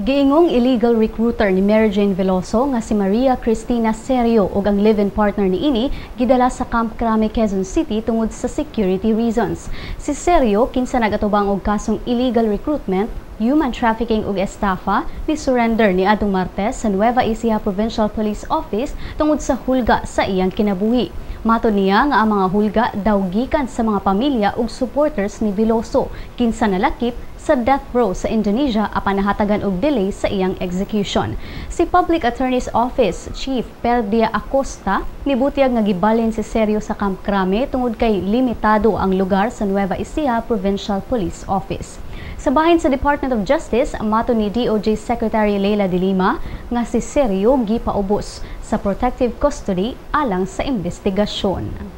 Giingong illegal recruiter ni Mary Jane Veloso nga si Maria Cristina Serio ug ang live-in partner niini gidala sa Camp Crame, Quezon City tungod sa security reasons. Si Serio, kinsa nagatubang og kasong illegal recruitment, human trafficking ug estafa, ni surrender ni adtong Martes sa Nueva Ecija Provincial Police Office tungod sa hulga sa iyang kinabuhi. Matod niya nga ang mga hulga daw gikan sa mga pamilya ug supporters ni Veloso, kinsa nalakip sa death row sa Indonesia apan nahatagan og delay sa iyang execution. Si Public Attorney's Office Chief Perdia Acosta nibutyag nga gibalhin si Serio sa Camp Crame tungod kay limitado ang lugar sa Nueva Ecija Provincial Police Office. Sa bahin sa Department of Justice, matod ni DOJ Secretary Leila de Lima nga si Serio gipaubos sa protective custody alang sa investigasyon.